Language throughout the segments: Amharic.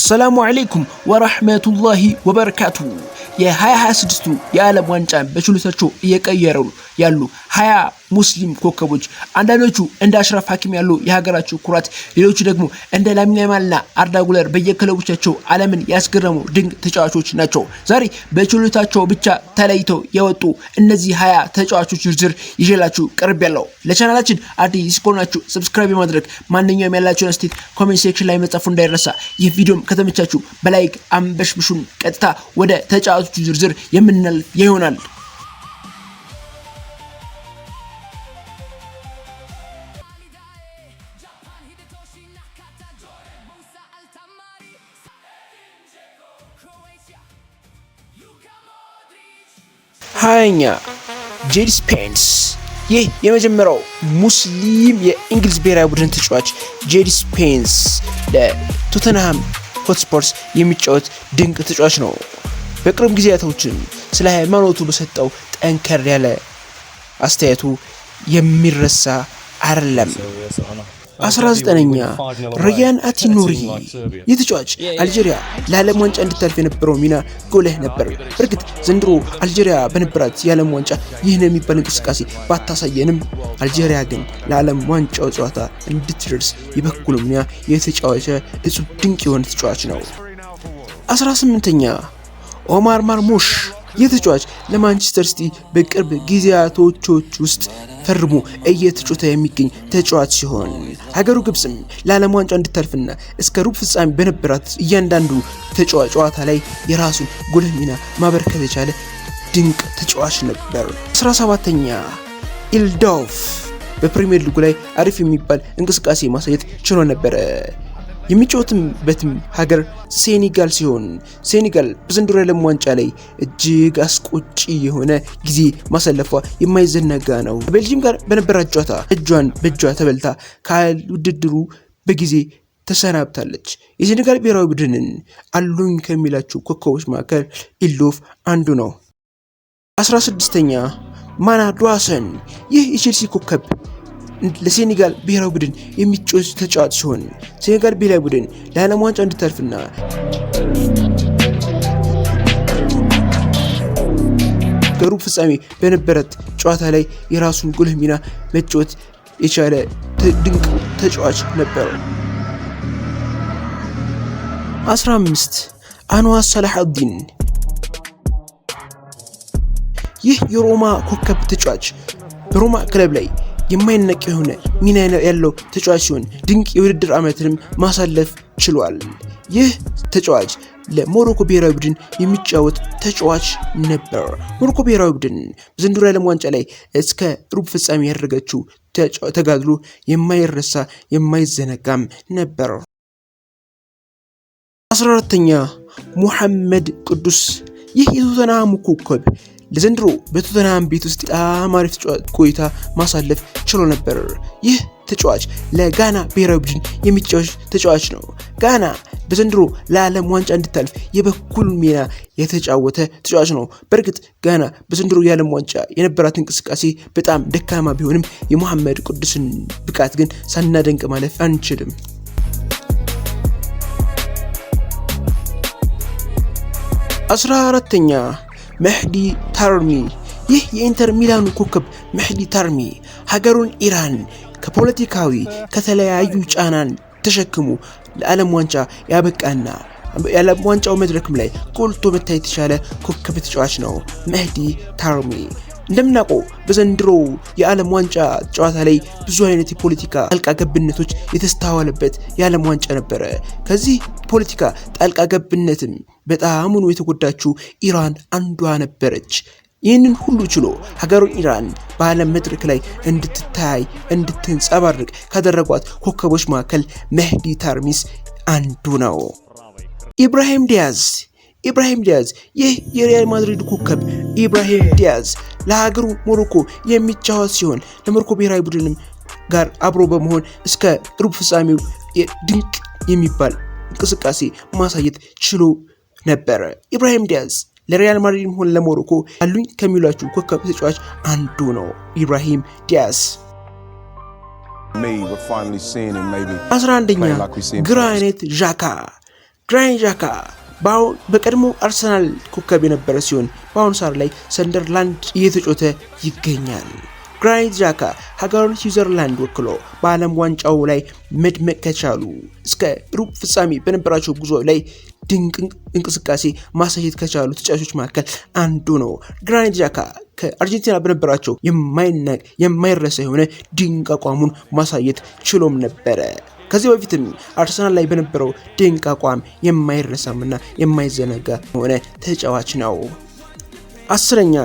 አሰላሙ አለይኩም ወራህመቱላሂ ወበረካቱ። የ2026ቱ የዓለም ዋንጫን በችሎታቸው እየቀየሩ ያሉ 20 ሙስሊም ኮከቦች፣ አንዳንዶቹ እንደ አሽራፍ ሐኪም ያሉ የሀገራቸው ኩራት፣ ሌሎቹ ደግሞ እንደ ላሚን ያማልና አርዳ ጉለር በየክለቦቻቸው ዓለምን ያስገረሙ ድንቅ ተጫዋቾች ናቸው። ዛሬ በችሎታቸው ብቻ ተለይተው የወጡ እነዚህ 20 ተጫዋቾች ዝርዝር ይዤላችሁ ቀርቤያለሁ። ለቻናላችን አዲስ ከሆናችሁ subscribe በማድረግ ማንኛውም ያላችሁን አስተያየት comment section ላይ መጻፉ እንዳይረሳ። ይህ ቪዲዮም ከተመቻችሁ በ like አንበሽብሹን። ቀጥታ ወደ ተጫዋቾቹ ዝርዝር የምናልፍ ይሆናል። 20ኛ ጄድ ስፔንስ። ይህ የመጀመሪያው ሙስሊም የእንግሊዝ ብሔራዊ ቡድን ተጫዋች ጄድ ስፔንስ ለቶተንሃም ሆትስፐርስ የሚጫወት ድንቅ ተጫዋች ነው። በቅርብ ጊዜያቶችም ስለ ሃይማኖቱ በሰጠው ጠንከር ያለ አስተያየቱ የሚረሳ አይደለም። 19ኛ ራያን አይቲ ኑሪ። ይህ ተጫዋች አልጄሪያ ለዓለም ዋንጫ እንድታልፍ የነበረው ሚና ጉልህ ነበር። በእርግጥ ዘንድሮ አልጄሪያ በነበራት የዓለም ዋንጫ ይህ ነው የሚባል እንቅስቃሴ ባታሳየንም፣ አልጄሪያ ግን ለዓለም ዋንጫው ጨዋታ እንድትደርስ የበኩሉ ሚና የተጫወተ እጹብ ድንቅ የሆነ ተጫዋች ነው። 18ኛ ኦማር ማርሙሽ። ይህ ተጫዋች ለማንቸስተር ሲቲ በቅርብ ጊዜያቶች ውስጥ ፈርሞ እየተጫወተ የሚገኝ ተጫዋች ሲሆን፣ ሀገሩ ግብፅም ለዓለም ዋንጫ እንድታልፍና እስከ ሩብ ፍጻሜ በነበራት እያንዳንዱ ጨዋታ ላይ የራሱን ጉልህ ሚና ማበርከት የቻለ ድንቅ ተጫዋች ነበር። 17ኛ ኤልዶፍ በፕሪሚየር ሊጉ ላይ አሪፍ የሚባል እንቅስቃሴ ማሳየት ችሎ ነበረ። የሚጫወትበትም ሀገር ሴኔጋል ሲሆን፣ ሴኔጋል በዘንድሮ የዓለም ዋንጫ ላይ እጅግ አስቆጪ የሆነ ጊዜ ማሳለፏ የማይዘነጋ ነው። ከቤልጂየም ጋር በነበራት ጨዋታ እጇን በእጇ ተበልታ ከውድድሩ በጊዜ ተሰናብታለች። የሴኔጋል ብሔራዊ ቡድንን አሉኝ ከሚላቸው ኮከቦች መካከል ኢሎፍ አንዱ ነው። 16ኛ ማና ዱዋሰን። ይህ የቼልሲ ኮከብ ለሴኔጋል ብሔራዊ ቡድን የሚጫወት ተጫዋች ሲሆን፣ ሴኔጋል ብሔራዊ ቡድን ለዓለም ዋንጫ እንድታልፍና ከሩብ ፍጻሜ በነበረት ጨዋታ ላይ የራሱን ጉልህ ሚና መጫወት የቻለ ድንቅ ተጫዋች ነበር። 15 አንዋር ሰላሐዲን። ይህ የሮማ ኮከብ ተጫዋች በሮማ ክለብ ላይ የማይነቅ የሆነ ሚና ያለው ተጫዋች ሲሆን፣ ድንቅ የውድድር ዓመትንም ማሳለፍ ችሏል። ይህ ተጫዋች ለሞሮኮ ብሔራዊ ቡድን የሚጫወት ተጫዋች ነበር። ሞሮኮ ብሔራዊ ቡድን በዘንድሮ የዓለም ዋንጫ ላይ እስከ ሩብ ፍጻሜ ያደረገችው ተጋድሎ የማይረሳ የማይዘነጋም ነበር። 14ኛ ሙሐመድ ቅዱስ። ይህ የቶተንሃሙ ኮከብ ለዘንድሮ በቶተንሃም ቤት ውስጥ በጣም አሪፍ ቆይታ ማሳለፍ ችሎ ነበር። ይህ ተጫዋች ለጋና ብሔራዊ ቡድን የሚጫወት ተጫዋች ነው። ጋና በዘንድሮ ለዓለም ዋንጫ እንድታልፍ የበኩል ሚና የተጫወተ ተጫዋች ነው። በእርግጥ ጋና በዘንድሮ የዓለም ዋንጫ የነበራት እንቅስቃሴ በጣም ደካማ ቢሆንም፣ የሙሐመድ ቅዱስን ብቃት ግን ሳናደንቅ ማለፍ አንችልም። 14ኛ መህዲ ታርሚ። ይህ የኢንተር ሚላኑ ኮከብ መህዲ ታርሚ ሀገሩን ኢራን ከፖለቲካዊ ከተለያዩ ጫናን ተሸክሞ ለዓለም ዋንጫ ያበቃና የዓለም ዋንጫው መድረክም ላይ ጎልቶ መታየት የቻለ ኮከብ ተጫዋች ነው መህዲ ታርሚ። እንደምናውቀው በዘንድሮ የዓለም ዋንጫ ጨዋታ ላይ ብዙ አይነት የፖለቲካ ጣልቃ ገብነቶች የተስተዋለበት የዓለም ዋንጫ ነበረ። ከዚህ ፖለቲካ ጣልቃ ገብነትም በጣሙኑ የተጎዳችው ኢራን አንዷ ነበረች። ይህንን ሁሉ ችሎ ሀገሩን ኢራን በዓለም መድረክ ላይ እንድትታይ እንድትንጸባርቅ ካደረጓት ኮከቦች መካከል መህዲ ታርሚስ አንዱ ነው። ኢብራሂም ዲያዝ። ኢብራሂም ዲያዝ፣ ይህ የሪያል ማድሪድ ኮከብ ኢብራሂም ዲያዝ ለሀገሩ ሞሮኮ የሚጫወት ሲሆን፣ ለሞሮኮ ብሔራዊ ቡድንም ጋር አብሮ በመሆን እስከ ሩብ ፍጻሜው ድንቅ የሚባል እንቅስቃሴ ማሳየት ችሎ ነበረ። ኢብራሂም ዲያዝ ለሪያል ማድሪድም ሆነ ለሞሮኮ አሉኝ ከሚሏቸው ኮከብ ተጫዋች አንዱ ነው። ኢብራሂም ዲያዝ። 11ኛ ግራኒት ዣካ። ግራኒት ዣካ በአሁን በቀድሞ አርሰናል ኮከብ የነበረ ሲሆን በአሁኑ ሰዓት ላይ ሰንደርላንድ እየተጫወተ ይገኛል። ግራኒት ዣካ ሀገሩን ስዊዘርላንድ ወክሎ በዓለም ዋንጫው ላይ መድመቅ ከቻሉ፣ እስከ ሩብ ፍጻሜ በነበራቸው ጉዞ ላይ ድንቅ እንቅስቃሴ ማሳየት ከቻሉ ተጫዋቾች መካከል አንዱ ነው። ግራኒት ዣካ ከአርጀንቲና በነበራቸው የማይናቅ የማይረሳ የሆነ ድንቅ አቋሙን ማሳየት ችሎም ነበረ። ከዚህ በፊትም አርሰናል ላይ በነበረው ድንቅ አቋም የማይረሳምና የማይዘነጋ የሆነ ተጫዋች ነው። 10ኛ፣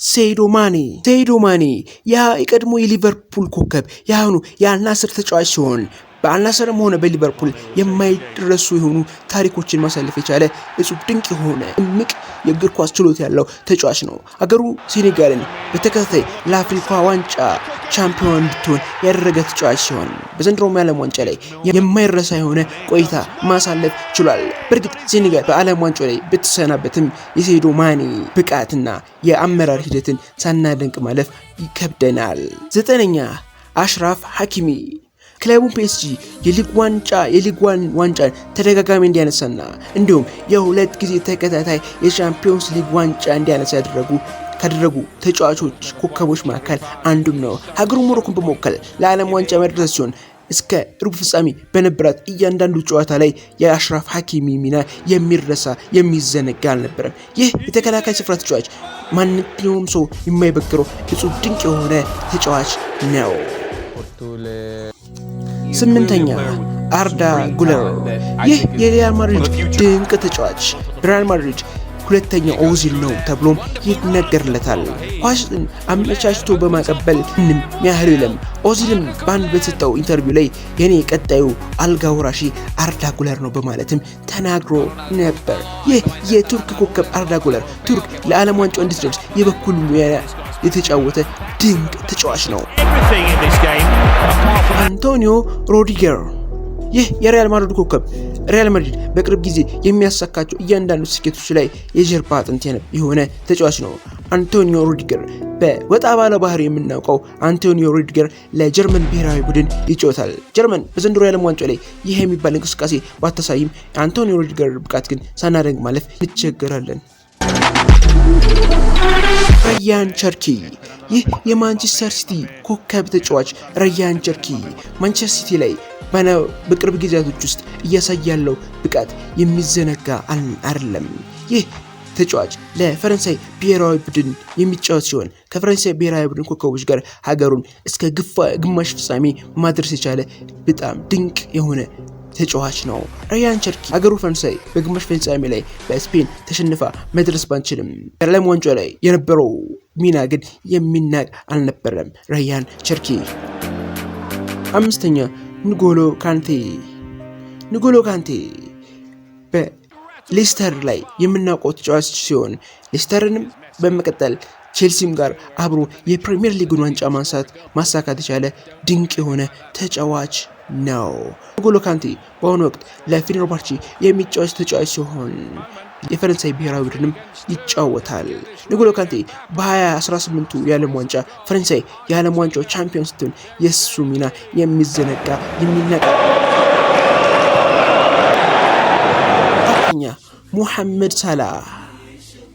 ሳዲዮ ማኔ። ሳዲዮ ማኔ ያ የቀድሞ የሊቨርፑል ኮከብ፣ የአሁኑ የአልናስር ተጫዋች ሲሆን በአልናስርም ሆነ በሊቨርፑል የማይረሱ የሆኑ ታሪኮችን ማሳለፍ የቻለ እጹብ ድንቅ የሆነ እምቅ የእግር ኳስ ችሎታ ያለው ተጫዋች ነው። አገሩ ሴኔጋልን በተከታታይ ለአፍሪካ ዋንጫ ቻምፒዮን እንድትሆን ያደረገ ተጫዋች ሲሆን በዘንድሮም የዓለም ዋንጫ ላይ የማይረሳ የሆነ ቆይታ ማሳለፍ ችሏል። በእርግጥ ሴኔጋል በዓለም ዋንጫ ላይ ብትሰናበትም የሳዲዮ ማኔ ብቃትና የአመራር ሂደትን ሳናደንቅ ማለፍ ይከብደናል። ዘጠነኛ፣ አሽራፍ ሐኪሚ። ክለቡን ፒኤስጂ የሊግ ዋን ዋንጫን ተደጋጋሚ እንዲያነሳና እንዲሁም የሁለት ጊዜ ተከታታይ የቻምፒዮንስ ሊግ ዋንጫ እንዲያነሳ ካደረጉ ተጫዋቾች ኮከቦች መካከል አንዱም ነው። ሀገሩ ሞሮኮን በመወከል ለዓለም ዋንጫ መድረስ ሲሆን እስከ ሩብ ፍጻሜ በነበራት እያንዳንዱ ጨዋታ ላይ የአሽራፍ ሐኪሚ ሚና የሚረሳ የሚዘነጋ አልነበረም። ይህ የተከላካይ ስፍራ ተጫዋች ማንኛውም ሰው የማይበግረው እጹብ ድንቅ የሆነ ተጫዋች ነው። ስምንተኛ፣ አርዳ ጉለር። ይህ የሪያል ማድሪድ ድንቅ ተጫዋች ሪያል ማድሪድ ሁለተኛው ኦዚል ነው ተብሎም ይነገርለታል። ኳስን አመቻችቶ በማቀበል ምንም ያህል የለም። ኦዚልም በአንድ በተሰጠው interview ላይ የኔ ቀጣዩ አልጋ ወራሺ አርዳ ጉለር ነው በማለትም ተናግሮ ነበር። ይህ የቱርክ ኮከብ አርዳ ጉለር ቱርክ ለዓለም ዋንጫው እንድትደርስ የበኩሉ ሚና የተጫወተ ድንቅ ተጫዋች ነው። አንቶኒዮ ሮዲገር። ይህ የሪያል ማድሪድ ኮከብ ሪያል ማድሪድ በቅርብ ጊዜ የሚያሳካቸው እያንዳንዱ ስኬቶች ላይ የጀርባ አጥንት የሆነ ተጫዋች ነው። አንቶኒዮ ሩዲገር በወጣ ባለ ባህሪ የምናውቀው አንቶኒዮ ሩዲገር ለጀርመን ብሔራዊ ቡድን ይጫወታል። ጀርመን በዘንድሮ የዓለም ዋንጫ ላይ ይህ የሚባል እንቅስቃሴ ባታሳይም የአንቶኒዮ ሩዲገር ብቃት ግን ሳናደንቅ ማለፍ እንቸገራለን። ረያን ቸርኪ። ይህ የማንቸስተር ሲቲ ኮከብ ተጫዋች ረያን ቸርኪ ማንቸስተር ሲቲ ላይ በቅርብ ጊዜያቶች ውስጥ እያሳየ ያለው ብቃት የሚዘነጋ አይደለም። ይህ ተጫዋች ለፈረንሳይ ብሔራዊ ቡድን የሚጫወት ሲሆን ከፈረንሳይ ብሔራዊ ቡድን ኮከቦች ጋር ሀገሩን እስከ ግማሽ ፍጻሜ ማድረስ የቻለ በጣም ድንቅ የሆነ ተጫዋች ነው። ራያን ቸርኪ ሀገሩ ፈረንሳይ በግማሽ ፍጻሜ ላይ በስፔን ተሸንፋ መድረስ ባንችልም የዓለም ዋንጫ ላይ የነበረው ሚና ግን የሚናቅ አልነበረም። ራያን ቸርኪ። አምስተኛ፣ ንጎሎ ካንቴ። ንጎሎ ካንቴ በሌስተር ላይ የምናውቀው ተጫዋች ሲሆን ሌስተርንም በመቀጠል ቼልሲም ጋር አብሮ የፕሪሚየር ሊግን ዋንጫ ማንሳት ማሳካት የቻለ ድንቅ የሆነ ተጫዋች ነው። ንጎሎ ካንቴ በአሁኑ ወቅት ለፌነርባቼ የሚጫወት ተጫዋች ሲሆን የፈረንሳይ ብሔራዊ ቡድንም ይጫወታል። ንጎሎ ካንቴ በ2018ቱ የዓለም ዋንጫ ፈረንሳይ የዓለም ዋንጫው ቻምፒዮን ስትሆን የእሱ ሚና የሚዘነጋ የሚናቅ። አራተኛ፣ ሙሐመድ ሳላህ።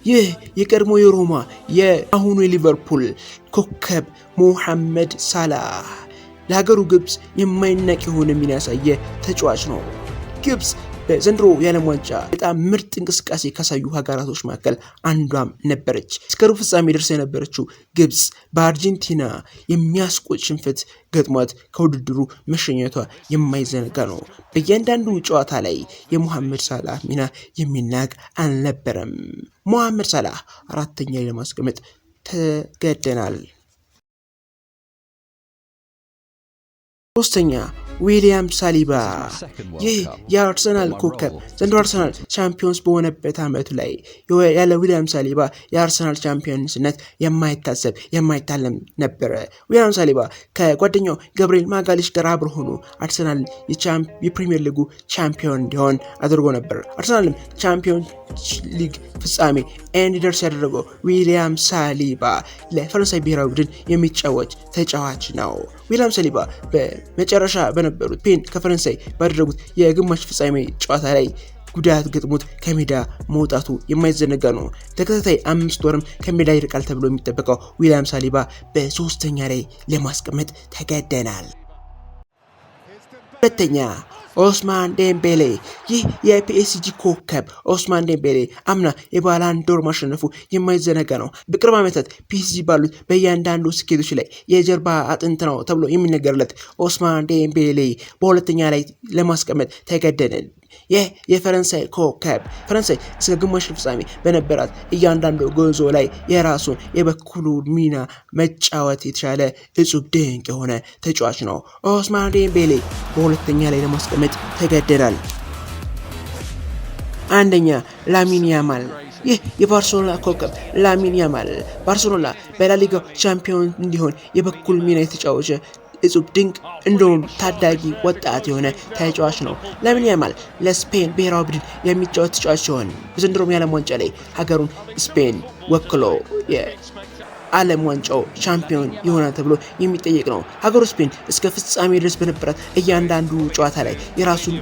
ይህ የቀድሞ የሮማ የአሁኑ የሊቨርፑል ኮከብ ሙሐመድ ሳላህ ለሀገሩ ግብፅ የማይናቅ የሆነ ሚና ያሳየ ተጫዋች ነው። ግብፅ በዘንድሮ የዓለም ዋንጫ በጣም ምርጥ እንቅስቃሴ ካሳዩ ሀገራቶች መካከል አንዷም ነበረች። እስከ ሩብ ፍጻሜ ደርሳ የነበረችው ግብፅ በአርጀንቲና የሚያስቆጭ ሽንፈት ገጥሟት ከውድድሩ መሸኘቷ የማይዘነጋ ነው። በእያንዳንዱ ጨዋታ ላይ የሙሐመድ ሳላህ ሚና የሚናቅ አልነበረም። ሙሐመድ ሳላህ አራተኛ ላይ ለማስቀመጥ ተገደናል። ሶስተኛ፣ ዊሊያም ሳሊባ። ይህ የአርሰናል ኮከብ ዘንድሮ አርሰናል ቻምፒዮንስ በሆነበት ዓመቱ ላይ ያለ ዊሊያም ሳሊባ የአርሰናል ቻምፒዮንስነት የማይታሰብ የማይታለም ነበረ። ዊሊያም ሳሊባ ከጓደኛው ገብርኤል ማጋሊሽ ጋር አብሮ ሆኖ አርሰናል የፕሪሚየር ሊጉ ቻምፒዮን እንዲሆን አድርጎ ነበር። አርሰናልም ቻምፒዮን ሊግ ፍጻሜ እንዲደርስ ያደረገው ዊሊያም ሳሊባ ለፈረንሳይ ብሔራዊ ቡድን የሚጫወት ተጫዋች ነው። ዊሊያም ሳሊባ በመጨረሻ በነበሩት ስፔን ከፈረንሳይ ባደረጉት የግማሽ ፍጻሜ ጨዋታ ላይ ጉዳት ገጥሞት ከሜዳ መውጣቱ የማይዘነጋ ነው። ተከታታይ 5 ወርም ከሜዳ ይርቃል ተብሎ የሚጠበቀው ዊሊያም ሳሊባ በሶስተኛ ላይ ለማስቀመጥ ተገደናል። ሁለተኛ፣ ኦስማን ዴምቤሌ። ይህ የፒኤስጂ ኮከብ ኦስማን ዴምቤሌ አምና የባላንዶር ማሸነፉ የማይዘነጋ ነው። በቅርብ ዓመታት ፒኤስጂ ባሉት በእያንዳንዱ ስኬቶች ላይ የጀርባ አጥንት ነው ተብሎ የሚነገርለት ኦስማን ዴምቤሌ በሁለተኛ ላይ ለማስቀመጥ ተገደንን። ይህ የፈረንሳይ ኮከብ ፈረንሳይ እስከ ግማሽ ፍጻሜ በነበራት እያንዳንዱ ጉዞ ላይ የራሱን የበኩሉ ሚና መጫወት የተቻለ እጹብ ድንቅ የሆነ ተጫዋች ነው። ኦስማን ዴምቤሌ በሁለተኛ ላይ ለማስቀመጥ ተገደናል። አንደኛ፣ ላሚን ያማል። ይህ የባርሴሎና ኮከብ ላሚን ያማል ባርሴሎና በላሊጋው ቻምፒዮን እንዲሆን የበኩል ሚና የተጫወተ እጹብ ድንቅ እንደውም ታዳጊ ወጣት የሆነ ተጫዋች ነው። ላሚን ያማል ለስፔን ብሔራዊ ቡድን የሚጫወት ተጫዋች ሲሆን በዘንድሮም የዓለም ዋንጫ ላይ ሀገሩን ስፔን ወክሎ የዓለም ዋንጫው ቻምፒዮን ይሆናል ተብሎ የሚጠየቅ ነው። ሀገሩ ስፔን እስከ ፍጻሜ ድረስ በነበራት እያንዳንዱ ጨዋታ ላይ የራሱን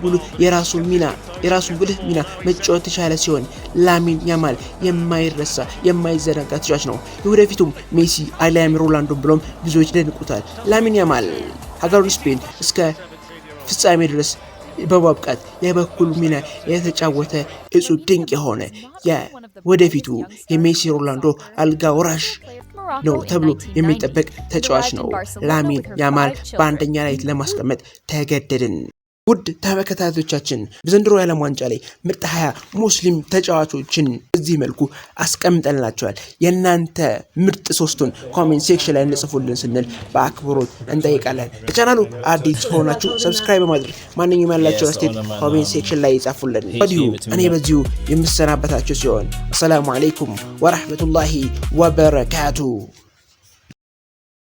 ጉልህ ሚና መጫወት የቻለ ሲሆን ላሚን ያማል የማይረሳ፣ የማይዘነጋ ተጫዋች ነው። የወደፊቱም ሜሲ አሊያም ሮናልዶ ብሎም ብዙዎች ይደንቁታል። ላሚን ያማል ሀገሩን ስፔን እስከ ፍጻሜ ድረስ በማብቃት የበኩል ሚና የተጫወተ እጹብ ድንቅ የሆነ የወደፊቱ የሜሲ፣ ሮናልዶ አልጋ ወራሽ ነው ተብሎ የሚጠበቅ ተጫዋች ነው። ላሚን ያማል በአንደኛ ላይ ለማስቀመጥ ተገደድን። ውድ ተመልካቾቻችን፣ በዘንድሮ የዓለም ዋንጫ ላይ ምርጥ 20 ሙስሊም ተጫዋቾችን በዚህ መልኩ አስቀምጠንላቸዋል። የእናንተ ምርጥ ሶስቱን comment section ላይ እንድትጽፉልን ስንል በአክብሮት እንጠይቃለን። ለቻናሉ አዲስ ከሆናችሁ subscribe በማድረግ ማንኛውም ያላቸው አስተያየት comment section ላይ ይጻፉልን። ወዲሁ እኔ በዚሁ የምሰናበታችሁ ሲሆን አሰላሙ አለይኩም ወረሕመቱላሂ ወበረካቱ።